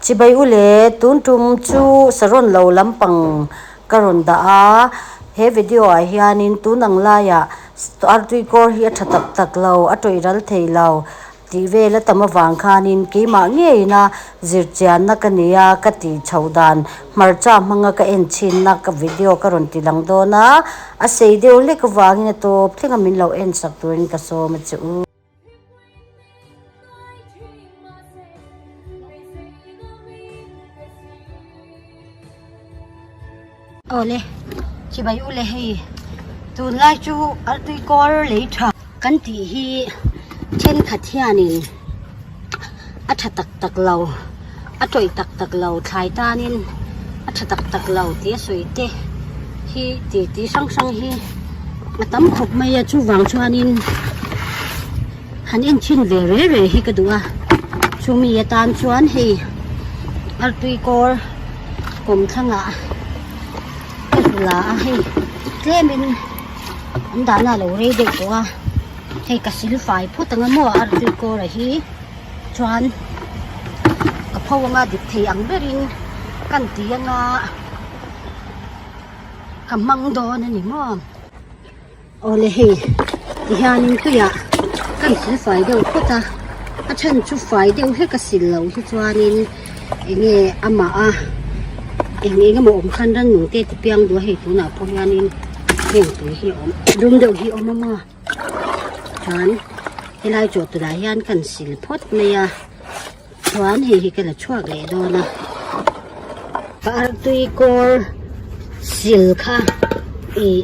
Chibai u le, tun tum chu saron lo lampang ka rawn dah a, he video ah hianin tun ang laiah artui kawr hi a tha tak tak lo, a tawih ral thei lo tih vel a tam avang khanin keimah ngeina zirchianna ka nei a, ka tih chhoh dan hmarcha hmanga ka en chhinna ka video ka rawn ti lang dawn a, a sei deuh hlek avangin a tawp thleng a min lo en sak turin ka sawm a che u. Awle chibai u le hei tunlai chu artui kawr lei tha kan tih hi thenkhat hianin a tha tak tak lo a tawih tak tak lo thlai tanin a tha tak tak lo tih a sawi te hi tih tih hrang hrang hi a tam khawp mai a chuvang chuanin han en chhin ve reh reh hi ka duh a chumi atan chuan hei artui kawr kawmthlangah ka hmu la a hei tlemin an dahna a lo rei deuh tawh a hei ka sil fai phawt ang a maw artui kawr a hi. Chuan ka pho anga dik thei ang berin kan ti anga ka hmang dawn a ni maw. Awle hei tihianin tuiah kan sil fai deuh phawt a, a then chu fai deuh hlek a sil loh hi chuanin enge amah a eng eng emaw awm khan rannung te ti piang duh a hei tunah pawh hianin heng tui hi a awm dum deuh hi a awm a maw. Chuan helai chawhtawlh ah hian kan sil phawt mai a chuan hei hi ka la chhuak leh dawn a ka artui kawr sil kha ih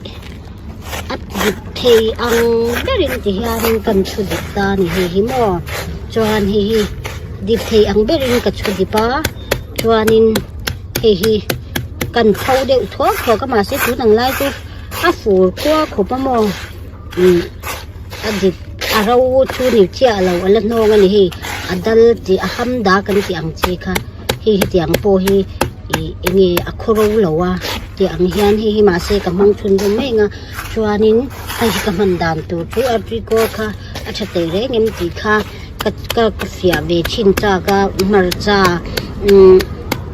a dik thei ang berin ti hianin kan chhu dip ta a ni hei hi maw chuan hei hi dip thei ang berin ka chhu dip a chuanin hei hi kan pho deuh thuak thuak a mahse tun ang lai chu. A fur khua khawp a maw umm a dik a ro chu ni chiah lo a la hnawng a ni hei a dal tih a ham dak an tih ang chi kha hei hetiang pawh hi ih eng nge a khaw ro lo a tih ang hian hei hi mahse ka hmang chhunzawm mai ang a chuanin hei hi ka hman dan tur chu apricot kha a tha teh reng em tih kha. Ka ka ka fiah ve thin chak a hmarcha umm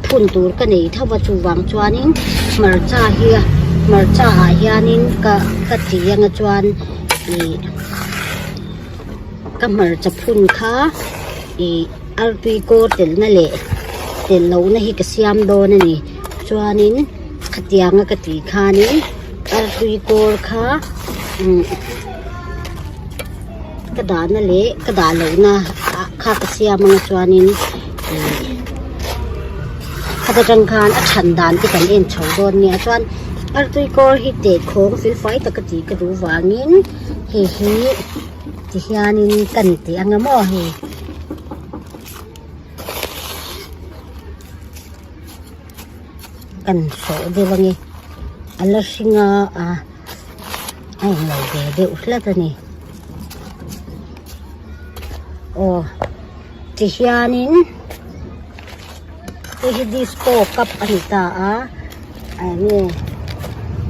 phun tur ka nei tho va chuvang chuanin hmarcha hi hmarcha ah hianin ka ka ti anga chuan ih ka hmarcha phun kha ih artui kawr telna leh telh lohna hi ka siam dawn a ni chuanin khatianga ka tih khanin artui kawr kha umm. Ka dahna leh ka dah lohna ah kha ka siam anga chuanin ih khata tang khan a chhan dan te kan en chho dawn nia chuan artui kawr hi teh khawng fel fai taka tih ka duh vangin hei hi ti hianin kan tih anga maw hei. Kan sawh deuh ange a la hring a a a englo ve deuh hlat a ni aw tihianin hei hi disco cup a ni ta a enge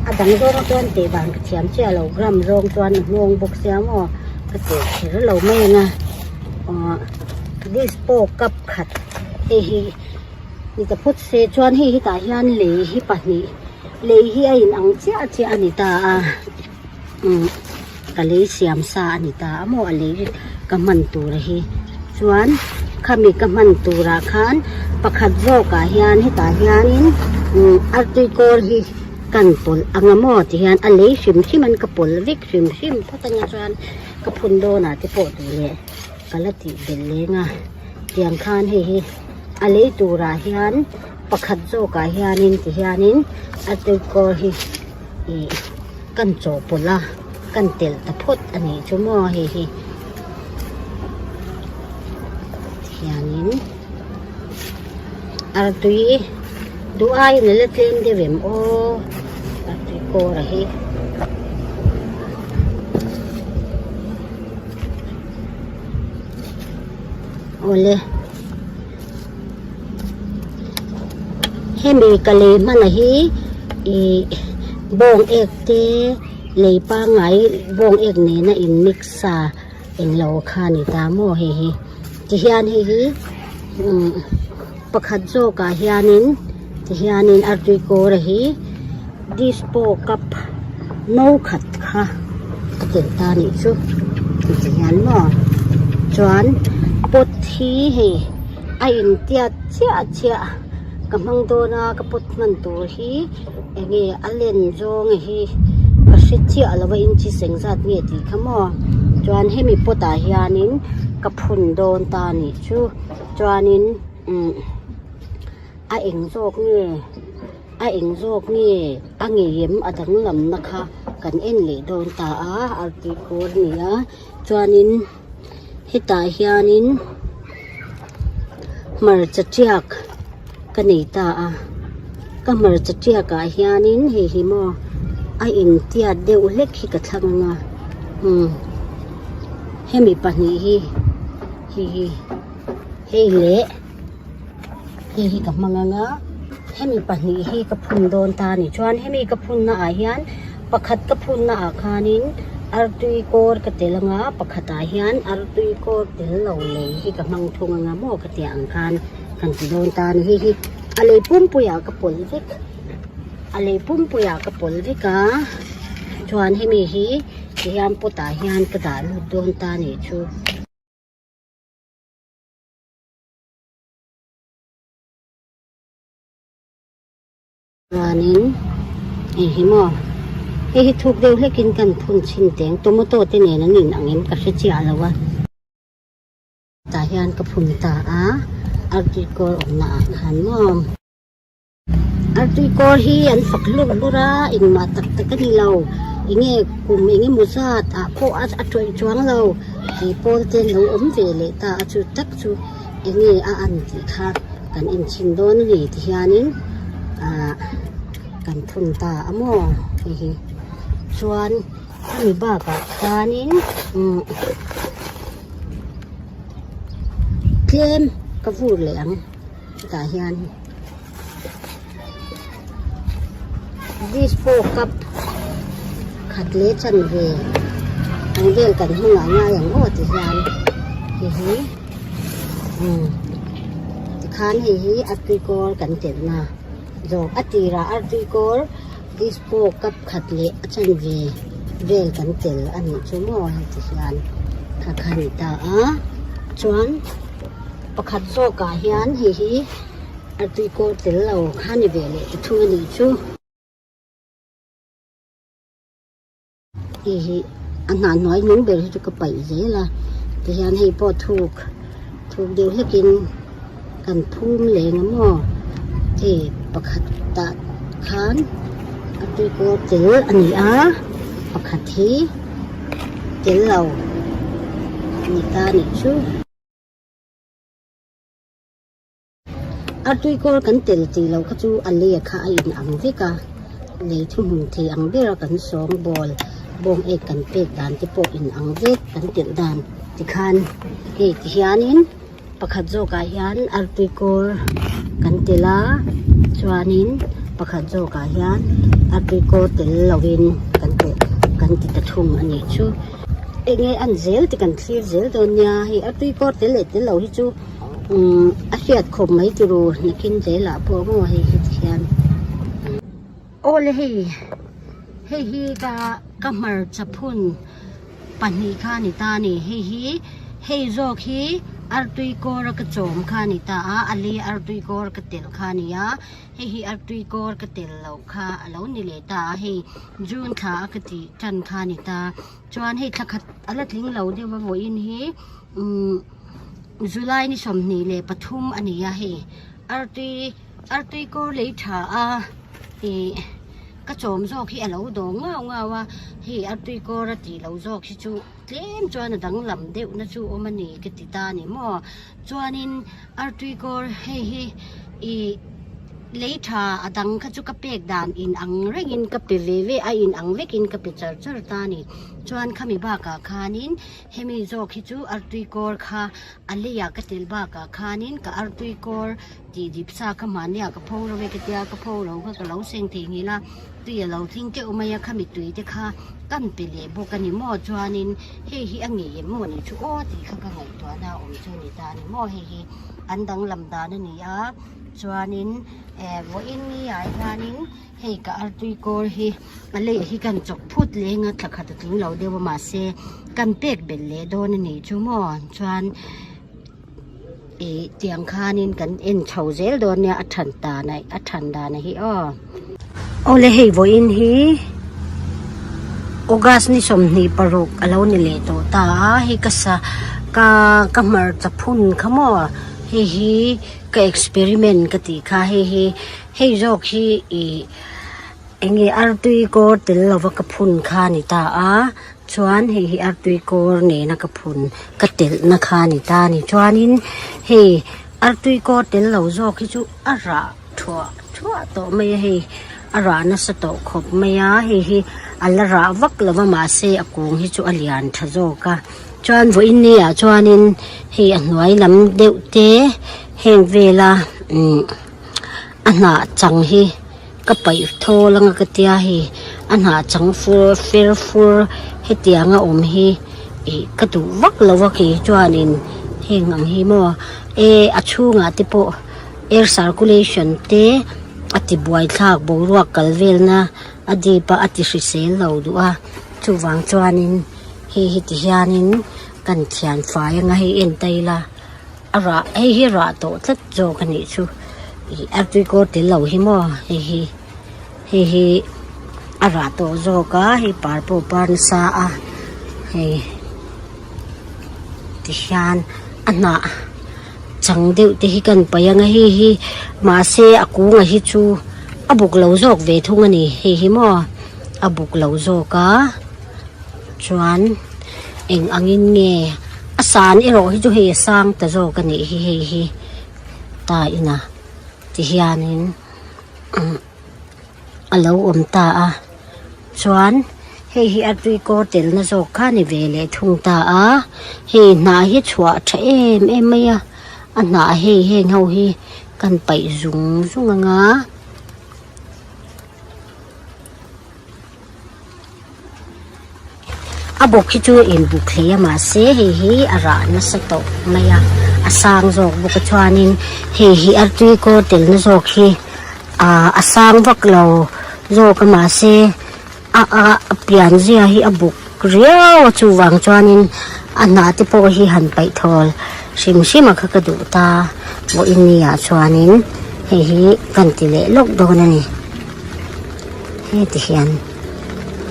a dang zawng chuan teh dan ka thiam chiah lo gram zawng chuan a nghawng bawk sia maw ka teh kher lo mai ang a aw disco cup khat hei hi. Ni ta phawt se chuan hei hetah hian lei hi pahnih lei hi a in ang chiah chiah a ni ta a umm ka lei siam sa a ni ta a maw a lei ka hman tur hi chuan khami ka hman turah khan pakhat zawkah hian hetah hianin umm artui kawr hi kan pawlh ang a maw ti hian a lei hrim hrim an ka pawlh vek hrim hrim phawt anga chuan ka phun dawnah te pawh duh leh. Ka la tih belh leng a tiang khan hei hi a lei turah hian pakhat zawkah hianin ti hianin a tuikawr hi ih kan chawhpawlh a kan telh ta phawt a nih chu maw hei hi ti hianin artui duh aiin a la tlem deuh em aw artui kawr a hi. Awle hemi ka lei hmana hi ih bawng ek te lei pangngai bawng ek nena in mix a englo kha a ni ta maw hei hi tihian hei hi umm. pakhat zawkah hianin tihianin artui kawr a hi dispo cup no khat kha a telh ta a nih chu tihian maw chuan pot hi hei a intiat chiah chiah ka hmang dawn a ka pot hman tur hi enge a len zawng hi ka hre chiah lo a inches engzat nge tih kha maw chuan hemi pot ah hianin ka phun dawn ta a nih chu chuanin umm a eng zawk nge a eng zawk nge a ngei em a danglamna kha kan en leh dawn ta a artui kawr a ni a chuanin hetah hianin hmarcha tiak ka nei ta a ka hmarcha tiak ah hianin hei hi maw a intiat deuh hlek hi ka thlang ang a umm hemi pahnih hi hei hi hei leh hei hi ka hmang ang a hemi pahnih hi ka phun dawn ta a ni chuan hemi ka phun na ah hian pakhat ka phun na ah khanin artui kawr ka tel ang a pakhat ah hian artui kawr tel lo lei hi ka hmang thung ang a maw ka tih ang khan kan ti dawn ta a ni hei hi a lei pumpui ah ka pawlh vek a lei pumpui ah ka pawlh vek a chuan hemi hi tihian pot ah hian ka dah lut dawn ta a nih chu. Chuanin hei hi maw hei hi thuk deuh hlekin kan phun chhin teng tomato te nen an in ang em ka hre chiah lo a tah hian ka phun ta a artui kawr awmna ah khan maw. Artui kawr hi an fak hlur hlur a engmah tak tak a ni lo enge kum eng emaw zat ah pawh a tawih chuang lo tih pawl te an lo awm ve leh ta a chu tak chu enge a an tih kha kan enchhin dawn a ni ti hianin ah kan thun ta a maw hei hi chuan hemi bakah khanin umm tlem ka vur leh ang hetah hian dispo cup khat leh chanve ang vel kan hmang ah ngai ang aw ti hian hei hi umm tikhan hei hi artui kawr kan telh na zawk a tirah artui kawr dispo cup khat leh a chanve vel kan tel a nih chu maw hei ti hian kha kha a ni ta a chuan. Pakhat zawkah hian hei hi a tui kawl tel lo kha ni ve leh ta thung a nih chu. Hei hi a hnah hnuai hnung ber hi chu ka paih zel a tihian hei pawh thuk thuk deuh hlekin kan phum leng a maw hei pakhat tah khan a tui kawl tel a ni a pakhat hi tel lo a ni ta a nih chu. Artui kawl kan tel tih loh kha chu a lei kha a in ang vek a, lei thuhmun thei ang ber a kan sawng bawl bawng ek kan pek dan te pawh in ang vek kan telh dan tikhan hei ti hianin pakhat zawkah hian artui kawl kan tel a chuanin pakhat zawkah hian artui kawl tel lovin kan telh kan ti ta thung a nih chu. Enge an zel tih kan thlir zel dawn nia hei a tui kawr tel leh tel lo hi chu umm a hriat khawp mai turu nakin zelah pawh maw hei hi ti hian awle hei hei hi ka ka hmarcha phun pahnih kha a ni ta a ni hei hi hei zawk hi artui kawr a ka chawm kha a ni ta a a lei artui kawr ka telh kha a ni a. Hei hi artui kawr ka tel loh kha a lo ni leh ta a, hei June thla a ka tih tan kha a ni ta. Chuan hei thla khat a la tling lo deuh a vawiin hi umm July ni 23 a ni a hei artui artui kawr lei tha a ih ka chawm zawk hi a lo dawng ngau ngau a, hei artui kawr a tih loh zawk hi chu tlem chuan a danglam deuh na chu awm a ni ka ti ta a ni maw. Chuanin artui kawr hei hi ih lei tha a dang kha chu ka pek dan in ang rengin ka pe ve ve a in ang vekin ka pe char char ta a ni. Chuan khami bakah khanin hemi zawk hi chu artui kawr kha a leiah ka tel bakah khanin ka artui kawr tih dip sa kha mahniah ka pho ro e ka tia ka pho ro kha ka lo seng thei nghilh a tui a lo thleng teuh mai a khami tui te kha kan pe leh bawk a ni maw chuanin hei hi a ngei em maw ni chu aw tih kha ka ngaihtuahna a awm chu a ni ta a ni maw hei hi an danglam dan a ni a chuanin eh vawiin ni ah hianin hei ka artui kawr hi a lei hi kan chawk phut leng a thla khat a tling lo deuh a mahse kan pek belh leh dawn a nih chu maw chuan. Ih tiang khanin kan en chho zel dawn nia a than dan a a than dan a hi aw. Awle hei vawiin hi August ni 26 a lo ni leh tawh ta a hei ka sa ka ka hmarcha phun kha maw hei hi ka experiment ka tih kha hei hi hei zawk hi ih eng nge artui kawr tel lova ka phun kha a ni ta a. Chuan hei hi artui kawr nena ka phun ka telhna kha a ni ta a ni. Chuanin hei artui kawr tel lo zawk hi chu a rah thuah thuah tawh mai a hei a rah nasa tawh khawp mai a hei hi a la rah vak lo va mahse a kung hi chu a lian tha zawk a. Chuan vawiin ni ah chuanin hei a hnuai lam deuh te heng vela umm a hnah chang hi. Ka paih thawl anga ka tia hei a hnah chang fur fer fur hetiang a awm hi ih ka duh vak lo a kei chuanin heng ang hi maw e a chhungah te pawh air circulation te a ti buai thlak boruak kal velna a dip a a ti hrisel lo duh a chuvang chuanin hei hi ti hianin kan thian fai anga hei en ta ila. A rah hei hi rah tawh tlat zawk a nih chu ih artui kawr tel lo hi maw hei hi hei hi a rah tawh zawk a hei par pawh par nasa a hei tihian a hnah chang deuh te hi kan paih ang a hei hi mahse a kunga hi chu a buk lo zawk ve thung a ni hei hi maw a buk lo zawk a chuan eng angin nge a san erawh hi chu hei a sang ta zawk a nih hi hei hi ta ina ti hianin umm a lo awm ta a chuan hei hi a tui kawr telna zawk kha a ni ve leh thung ta a hei hnah hi chhuah tha em em mai a a hnah hei heng ho hi kan paih zung zung ang a. A bawk hi chu a inbuk hle a mahse hei hi a rah nasa tawh mai a a sang zawk bawk a chuanin hei hi artui kawr telna zawk hi ah a sang vak lo zawk a mahse a a a pian zia hi a buk riau a chuvang chuanin a hnah te pawh hi han paih thawl hrim hrim a kha ka duh ta vawiin ni ah chuanin hei hi kan ti leh lawk dawn a ni. Heti hian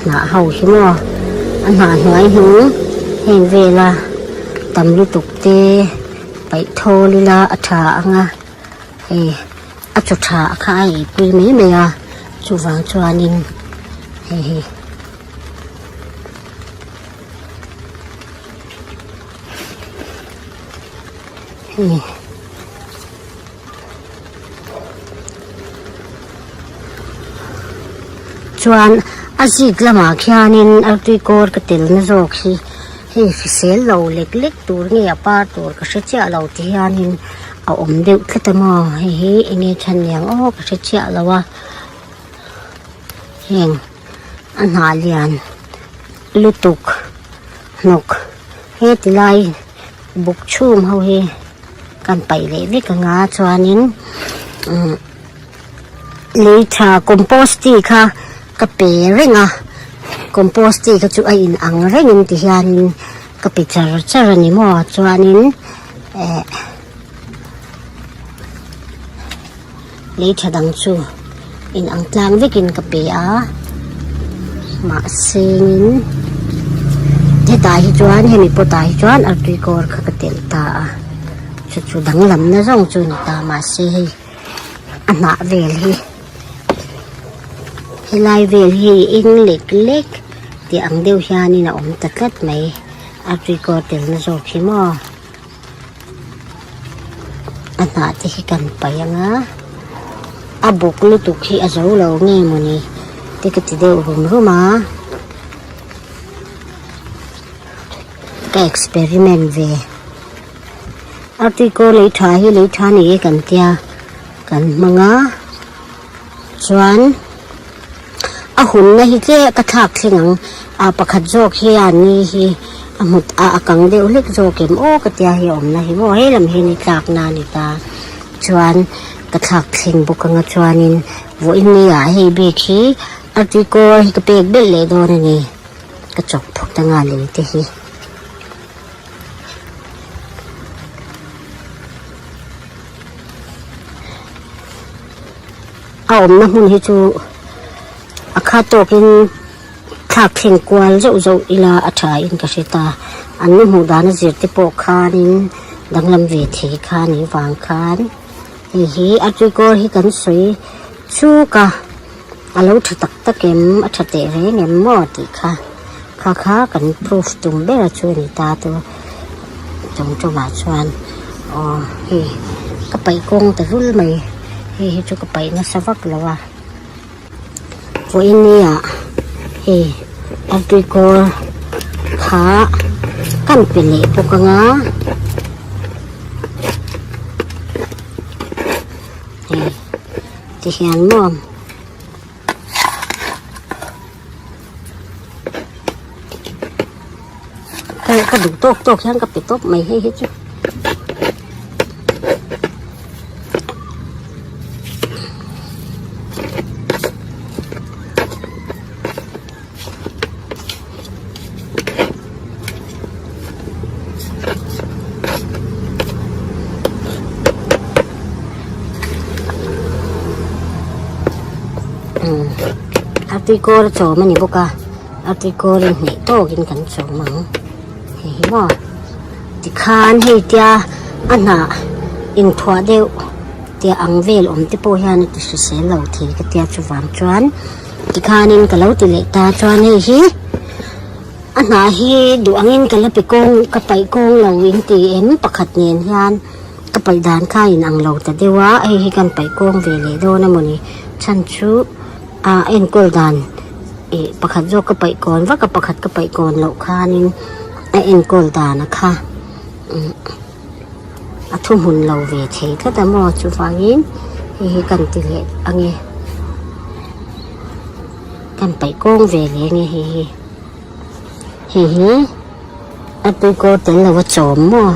hnah ho hi maw a hnah hnuai hnung heng vela tam lutuk te paih thawl ila a tha ang a hei a chaw tha kha a ei pui mai mai a chuvang chuanin hei hi. Hei. Chuan a zik lamah khianin artui kawr ka telna zawk hi hei hrisel lo lek lek tur nge a par tur ka hre chiah lo ti hianin a awm deuh tlat a maw hei hi enge chhan niang aw ka hre chiah lo a heng a hnah lian lutuk hnawk heti lai buk chhum ho hi. Kan paih leh vek anga chuanin umm lei tha compost tih kha ka pe reng a compost tih kha chu a in ang rengin ti hianin ka pe char char a ni maw chuanin eh lei tha dang chu in ang tlang vekin ka pe a mahse in hetah hi chuan hemi pot ah hi chuan artui kawr kha ka telh ta a chu chu danglam na zawng chu a ni ta mahse hei a hnah vel hi helai vel hi eng lek lek tih ang deuh hianin a awm ta tlat mai artui kawr telna zawk hi maw. A hnah te hi kan paih ang a a buk lutuk hi a zo lo nge mawni te ka ti deuh rum rum a. Ka experiment ve. Artui kawr lei tha hi lei tha ni e kan tia kan hmang a chuan a hunna hi tle ka thlak thleng ang a pakhat zawk hian ni hi a hmut a a kang deuh hlek zawk em aw ka tia hi a awmna hi maw he lam hi ni tlakna a ni ta chuan ka thlak thleng bawk anga chuanin vawiin ni ah hei bik hi artui kawr hi ka pek belh leh dawn a ni ka chawk phawt anga lei te hi. A awmna hmun hi chu a khat tawkin thlak thleng kual zauh zauh ila a tha in ka hre ta. An nu hmuh dana zir te pawh khanin danglam ve thei kha a nih vang khan hei hi a tuikawr hi kan sawi chuk a. A lo tha tak tak em? A tha teh reng em maw? tih kha kha kha kan proof tum ber a chu a ni ta chu tawngtawngah chuan aw hei ka paih kawng ta rul mai hei hi chu ka paih nasa vak lo a vawiin ah hei artui kawr kha kan pe leh bawk ang a hei. Ti hian maw ka ka duh tawk tawk hian ka pe tawp mai hei hi chu. A tui kawr a chawm a ni bawk a a tui kawr in hneih tawkin kan chawm ang hei hi maw tikhan hei tia a hnah inthuah deuh tia ang vel awm te pawh hian a ti hrisel lo thei ka tia chuvang chuan. Tikhanin ka lo ti leh ta chuan hei hi a hnah hi duh angin ka la pe kawng ka paih kawng lo in ti em pakhat nen hian ka paih dan kha a inang lo ta deuh a hei hi kan paih kawng ve leh dawn a mawni chhan chu ah enkawl dan ih pakhat zawk ka paih kawn vak a pakhat ka paih kawn loh khanin a enkawl dan a kha umm a thuhmun lo ve thei tlat a maw chuvangin hei hi kan ti leh ange kan paih kawng ve leh ange hei hi hei hi a tui kawr tel lo a chawm maw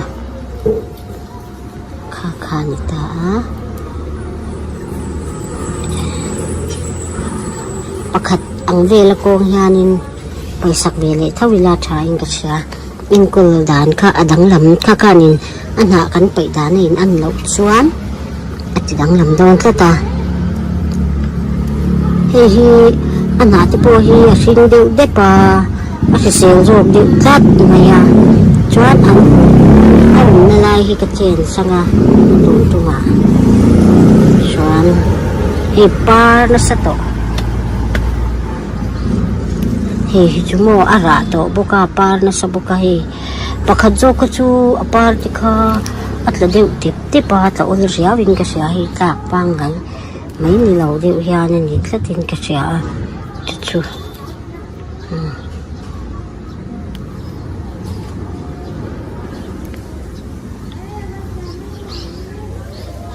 kha kha a ni ta a pakhat ang vel a kawng hianin pawisak ve leh tho ila tha in ka hria. Enkawl dan kha a danglam kha khanin a hnah kan paih dan a in an loh chuan a ti danglam dawn tlat a. Hei hi a hnah te pawh hi a hring deuh dep a, a hrisel zawk deuh tlat mai a. Chuan an a awmna lai hi ka chen sang a tun tumah chuan hei par nasa tawh. Hei hi chu maw a rah tawh bawk a par nasa bawk a hei pakhat zawk kha chu a par te kha a tla deuh tep tep a tla awl riau in ka hria hei tlak pangngai mai ni lo deuh hian a ni tlat in ka hria a chu chu umm.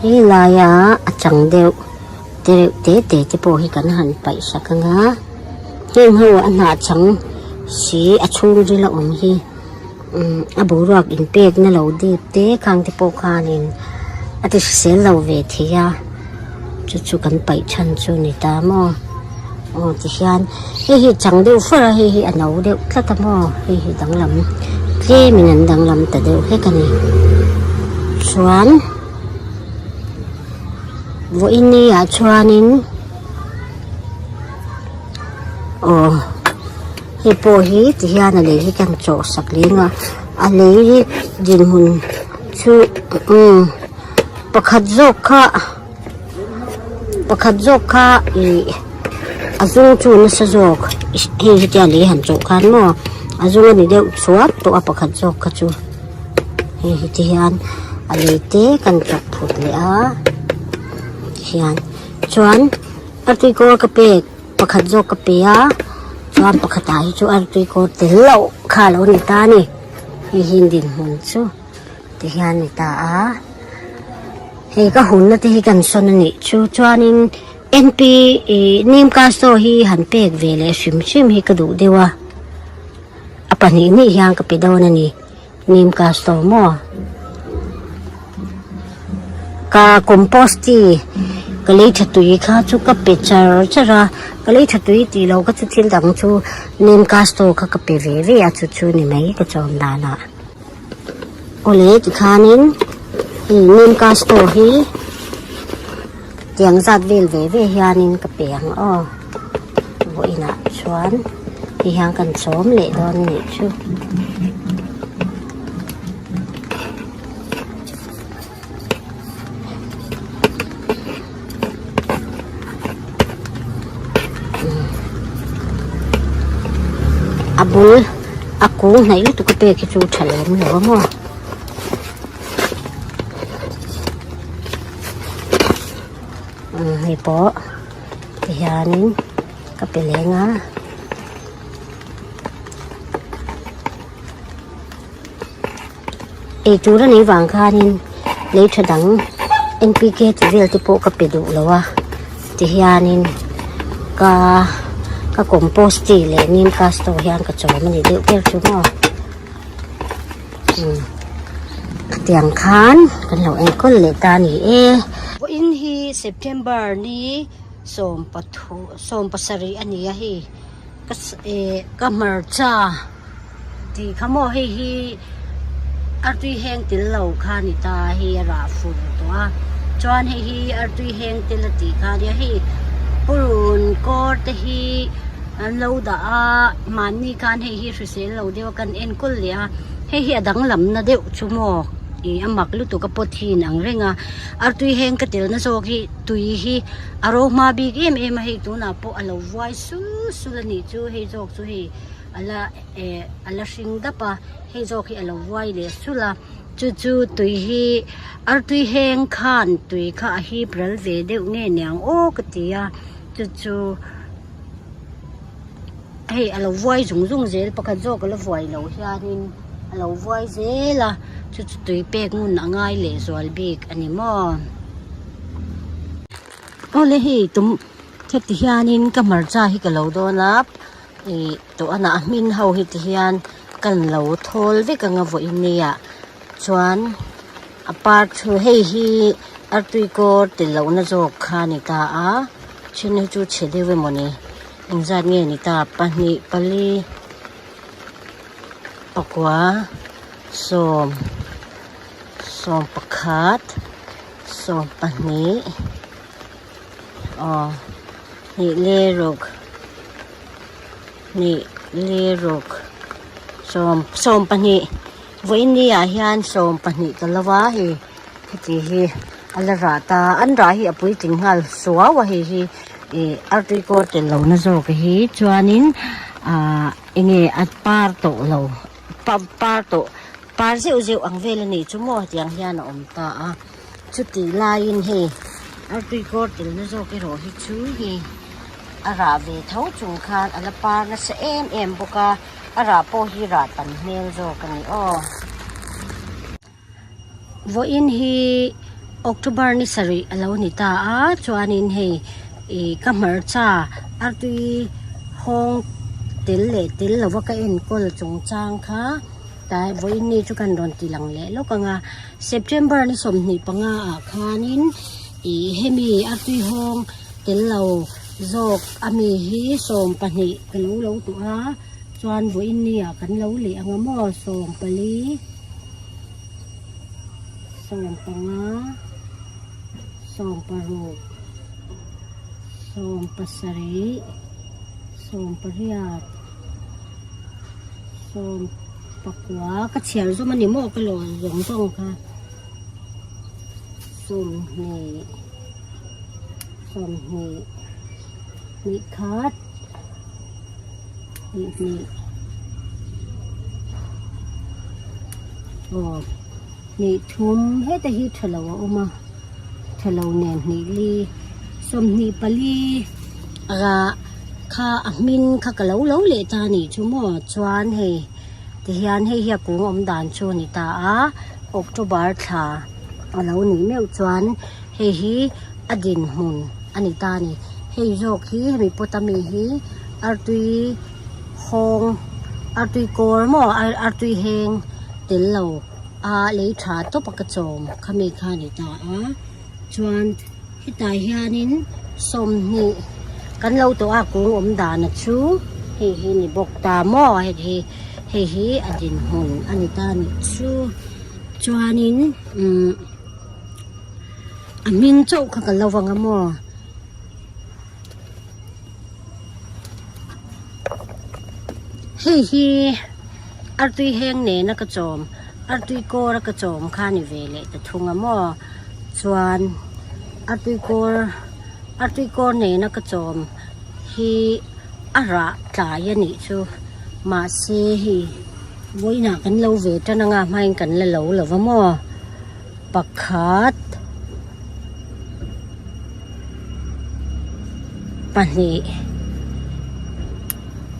Helaia a chang deuh. Te reuh te te te pawh hi kan han paih sak ang a heng ho a hnah chang si a chhungril a awm hi umm a boruak inpek na lo dip te khang te pawh khanin a ti hrisel lo ve thei a chu chu kan paih chhan chu a ni ta maw aw tihian hei hi chang deuh far a hei hi a no deuh tlat a maw hei hi danglam tlemin an danglam ta deuh hlek a ni chuan. Vawiin ah chuanin aw hei pawh hi ti hian a lei hi kan chawh sak leng a a lei hi dinhmun chu umm pakhat zawk kha pakhat zawk kha ih a zung chu nasa zawk hei hi tia lei han chawh khan maw a zung a ni deuh chuap tawh a pakhat zawk kha chu. Hei hi ti hian a lei te kan chawk phut leh a hian chuan artui kawr ka pek pakhat zawk ka pe a chuan pakhat ah hi chu artui kawr tel loh kha a lo ni ta a ni. Hei hi dinhmun chu ti hian ni ta a hei ka hunna te hi kan sawn a nih chu chuanin N P ih Neem Castro hi han pek ve leh hrim hrim hi ka duh deuh a a pahnih hnih hian ka pe dawn a ni Neem Castro maw ka compost tea ka lei tha tui kha chu ka pe char char a ka lei tha tui tih loh kha chu thil dang chu Neem Castro kha ka pe ve ve a chu chu ni mai ka chawm danah. Awle tikhanin hei Neem Castro hi tiang zat vel ve ve hianin ka pe ang aw vawiinah chuan ti hian kan chawm leh dawn a nih chu. A bul a kung hnaih lutuk a pek hi chu tha lem lo a maw. Hei pawh tihianin ka pe leng a. Eitur a nih vang khanin lei tha dang N P K tih vel te pawh ka pe duh lo a tihianin ka ka compost tea leh neem castor hian ka chawm a ni deuh ber chu maw umm khatiang khan kan lo enkawl leh ta a ni e. Vawiin hi September ni 17 a ni a hei ka eh ka hmarcha. Tih kha maw hei hi artui heng tel lo kha a ni ta hei a rah fur tawh a chuan hei hi artui heng tel a tih kha a nia hei purun kawr te hi an lo dah a mahni khan hei hi hrisel lo deuh a kan enkawl leh a hei hi a danglam na deuh chu maw ih a mak lutuk a pawt hi in ang reng a artui heng ka telna zawk hi tui hi a ro hma bik em em a hei tunah pawh a lo vuai sul sul a nih chu hei zawk chu hei. A la eh a la hring dap a hei zawk hi a lo vuai leh sulh a chu chu tui hi artui heng khan tui kha a hip ral ve deuh nge niang aw ka ti a chu chu hei a lo vuai zung zung zel pakhat zawk a la vuai loh hianin a lo vuai zel a chu chu tui pek ngun a ngai leh zual bik a ni maw. Awle hei tum heti hianin ka hmarcha hi ka lo dawn a. Ih tawhana a hmin ho hi ti hian kan lo thawl vek anga vawiin nia chuan a par thu hei hi artui kawr tel lohna zawk kha a ni ta a then hi chu chhe deuh emawni engzat nge ni ta pahnih pali pakua sawm sawmpakhat sawmpahnih aw hnih leh ruk hnih leh ruk sawm sawmpahnih vawiin ni ah hian sawmpahnih ka lo a hei heti hi a la rah ta an rah hi a puitling nghal suau a hei hi ih artui kawr tel lo na zawk hi chuanin ah enge a par tawh lo par tawh par zeuh zeuh ang vel a nih chu maw hetiang hian a awm ta a. Chutih laiin hei artui kawr telna zawk erawh hi chu hei a rah ve tho chung khan a la par nasa em em bawk a, a rah pawh hi rah tam hmel zawk a ni aw. Vawiin hi October ni sarih a lo ni ta a chuanin hei ih ka hmarcha artui hawng tel leh tel lova ka enkawl chungchang kha tlai vawiin ni chu kan rawn ti lang leh lawk ang a. September ni 25 ah khanin ih hemi a tuihawng tel lo zawk ami hi 12 ka lo lo tawh a chuan vawiin ni ah kan lo leh ang a maw 14 15 16 17 18 Pakua ka chhiar zawm a ni maw ka lawn zawng zawng kha 20 20 hnih khat hnih hnih aw hnih thum heta hi tha lo a awm a tha lo nen hnih li 24 ah kha a hmin kha ka lo lo leh ta a nih chu maw chuan hei. Tihian hei hi a kung awm dan chu a ni ta a, October thla a lo nih meuh chuan hei hi a dinhmun a ni ta a ni. Hei zawk hi hemi pot ami hi artui hawng artui kawr maw artui heng tel lo a lei tha tawp a ka chawm khami kha a ni ta a chuan hetah hianin 20 kan lo tawh a kung awm dana chu hei hi ni bawk ta maw hei hi hei hi a dinhmun a ni ta a nih chu chuanin umm a hming chauh kha ka lo vang a maw. Hei hi artui heng nena ka chawm artui kawr a ka chawm kha a ni ve leh ta thung a maw chuan artui kawr artui kawr nena ka chawm hi a rah tlai a nih chu mahse hei vawiinah kan lo ve tan anga hmain kan la lo lo va maw pakhat. 2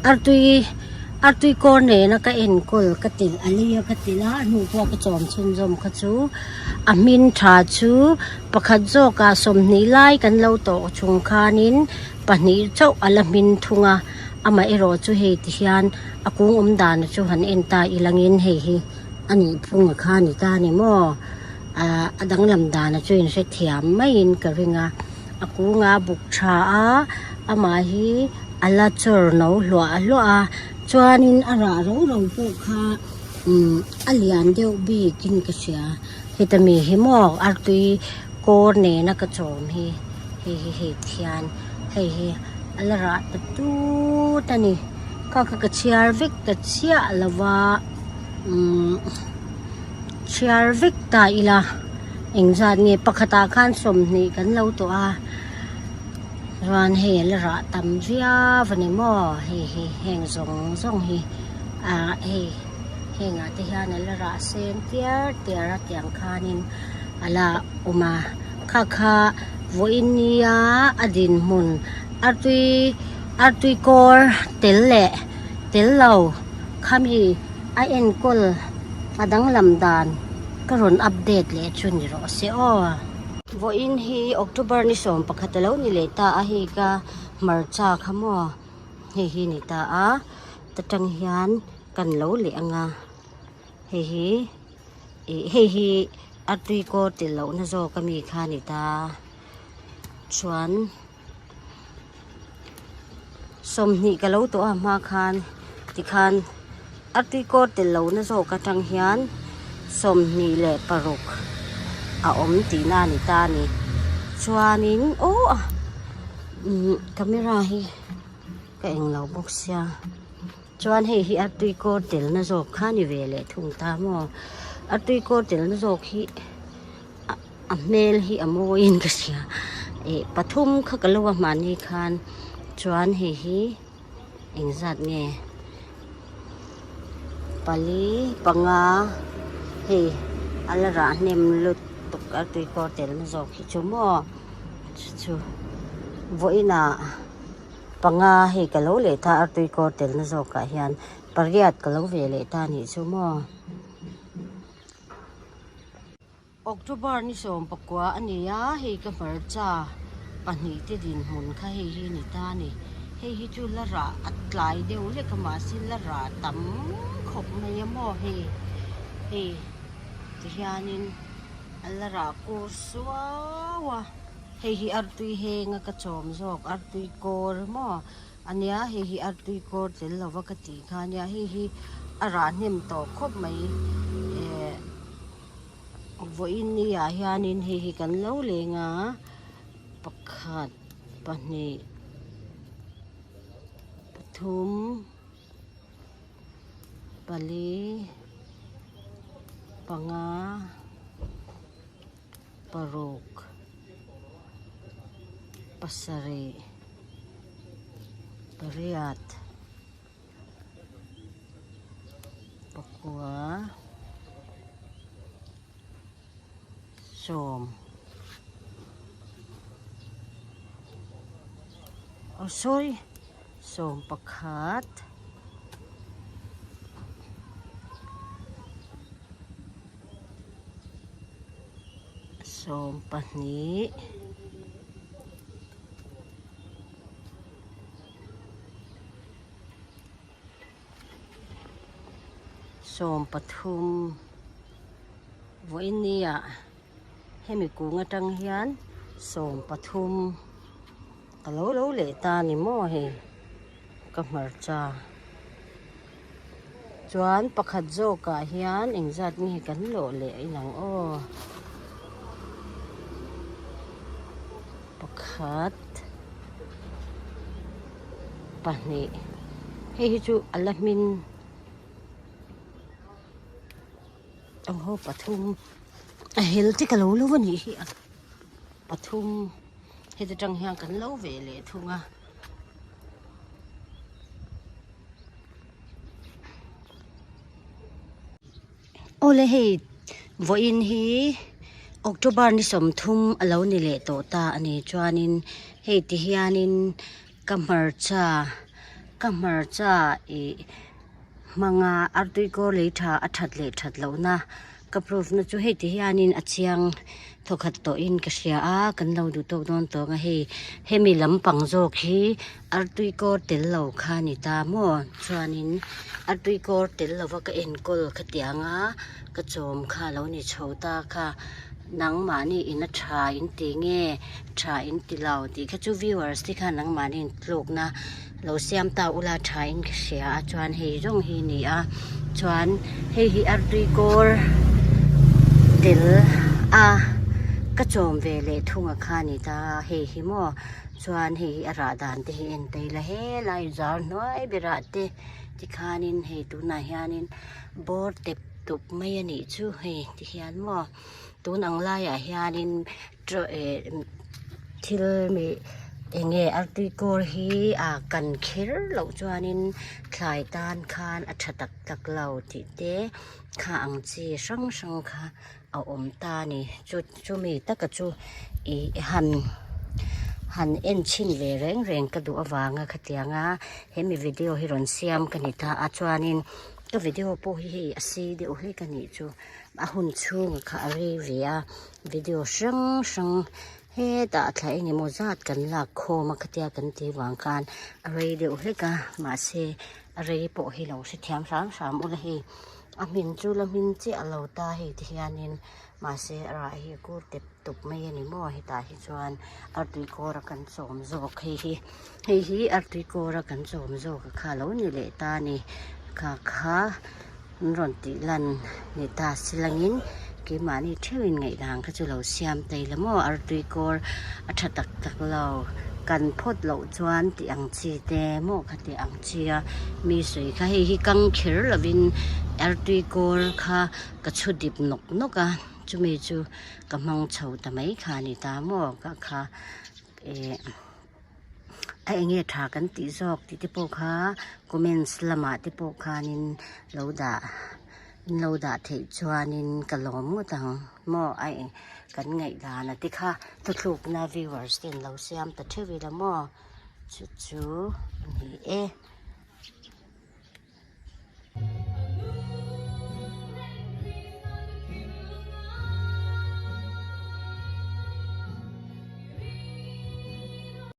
artui artui kawr nena ka enkawl ka telh a lei a ka telh a a hnu pawh ka chawm chhunzawm kha chu a hmin tha chu pakhat zawkah 20 lai kan lo tawh chung khanin pahnih chauh a la hmin thung a amaherawh chu hei ti hian a kung awm dan chu han en ta ilangin hei hi a nih phung a kha a ni ta a ni maw. Ahh a danglam dana chu in hrethiam maiin ka ring a a kungah a buk tha a amah hi a la chawr no hluah hluah a chuanin a rah ro ro pawh kha umm a lian deuh bikin ka hria heta mi hi maw artui kawr nena ka chawm hi hei hi hei thian hei hi a la rah ta tut a ni kha kha ka chhiar vek ta chiah lo va umm. Chhiar vek ta ila engzat nge pakhatah khan 20 kan lo tawh a chuan hei a la rah tam viau a ni maw hei hi heng zawng zawng hi ah hei hengah te hian a la rah sen tiar tiar a tiang khanin a la awm a kha kha vawiin nia a dinhmun artui artui kawr tel leh tel lo khami. A enkawl a danglam dan ka rawn update leh chu ni rawh se aw. Vawiin hi October ni 11 a lo ni leh ta a hei ka hmarcha kha maw hei hi ni ta a ta tang hian kan lo leh ang a hei hi ih hei hi a tui kaw tel lohna zawk ami kha ni ta chuan. 20 ka lo tawh a hma khan tikhan a tuikawr tel lo na zawk atang hian 26 a awm tihna a ni ta a ni chuanin aw umm camera hi ka eng lo bawk sia chuan hei hi a tuikawr tel na zawk kha a ni ve leh thung ta maw a tuikawr tel na zawk hi. A hmel hi a mawiin ka hria ih pathum kha ka lo a hmahni khan chuan hei hi engzat nge pali panga hei a la rah hnem lutuk a tuikawr telna zawk hi chu maw chu chu vawiinah panga hei ka lo leh ta a tuikawr telna zawkah hian pariat ka lo ve leh ta a nih chu maw. October ni 19 a ni a, hei ka hmarcha pahnih te dinhmun kha hei hi a ni ta a ni. Hei hi chu la rah a tlai deuh hlek a mahse la rah tam khawp mai a maw hei hei tihianin a la rah kur suau a, hei hi artui heng a ka chawm zawk artui kawr maw. Ania hei hi artui kawr tel lova ka tih kha ania hei hi a rah hnem tawh khawp mai eh vawiin ni ah hianin hei hi kan lo leng a pakhat pahnih pathum pali panga paruk pasarih pariat pakua sawm oh sorry 11. Sawmpahnih. 13 vawiin ah hemi kung atang hian 13 ka lo lo leh ta a ni maw hei ka hmarcha chuan pakhat zawk ah hian engzat nge kan lawh leh inang aw pakhat. pahnih hei hi chu a la hmin aw haw pathum a hel te ka lo lo a nih hi a pathum heti tang hian kan lo ve leh thung a. Awle hei vawiin hi October ni 30 a lo ni leh tawh ta a ni chuanin hei ti hianin ka hmarcha ka hmarcha ih hmanga artui kawr lei tha a that leh that loh na ka proof na chu hei ti hianin a chiang thawkhat tawhin ka hria a kan lo duh tawk dawn tawng a hei hemi lampang zawk hi artui kawr tel lo kha a ni ta maw chuanin artui kawr tel lova ka enkawl khatiang a ka chawm kha a lo ni chho ta kha nangmahni in a tha in ti nge tha in ti lo tih kha chu viewers te khan nangmahni in tlukna lo siam ta ula tha in ka hria a chuan hei zawng hi a ni a chuan hei hi artui kawr tel a ka chawm ve leh thung a kha a ni ta hei hi maw. Chuan hei hi a rah dan te hi en ta ila helai zar hnuai berah te tikhanin hei tunah hianin bawr tep tup mai a nih chu hei tihian maw tun ang laiah hianin eh thil mi eng nge artui kawr hi ah kan kher loh chuanin thlai tan khan a tha tak tak lo tih te kha ang chi hrang hrang kha a awm ta a ni chu chumi taka chu ih han han en chhin ve reng reng ka duh avanga khatianga hemi video hi rawn siam ka ni ta a chuanin ka video pawh hi hei a sei deuh hlek a nih chu a hun chhunga kha a rei ve a video hrang hrang hetah thla eng emaw zat kan lak khawm a khatia kan tih vang khan a rei deuh hlek a mahse a rei pawh hi lo hrethiam hram hram ula hei. A hmin chu la hmin chiah a lo ta hei ti hianin mahse a rah hi kur tep tup mai a ni maw hetah hi chuan artui kawr a kan chawm zawk hei hi hei hi artui kawr a kan chawm zawk a kha lo ni leh ta a ni kha kha an rawn tih lan ni ta silangin keimahni theuhin ngaihdan kha chu lo siam ta ila maw artui kawr a tha tak tak lo kan phawt loh chuan tih ang chi te maw kha tih ang chi a mi sawi kha hei hi kang kher lovin artui kawr kha ka chhu dip nawk nawk a chumi chu ka hmang chho ta mai kha a ni ta maw ka kha eh a enge tha kan tih zawk tih te pawh kha comments lamah te pawh khanin lo dah in lo dah theih chuanin ka lawm ngawt ang maw a eng kan ngaihdan a te kha thuthlukna viewers ten lo siam ta theuh ila maw chu chu a ni e.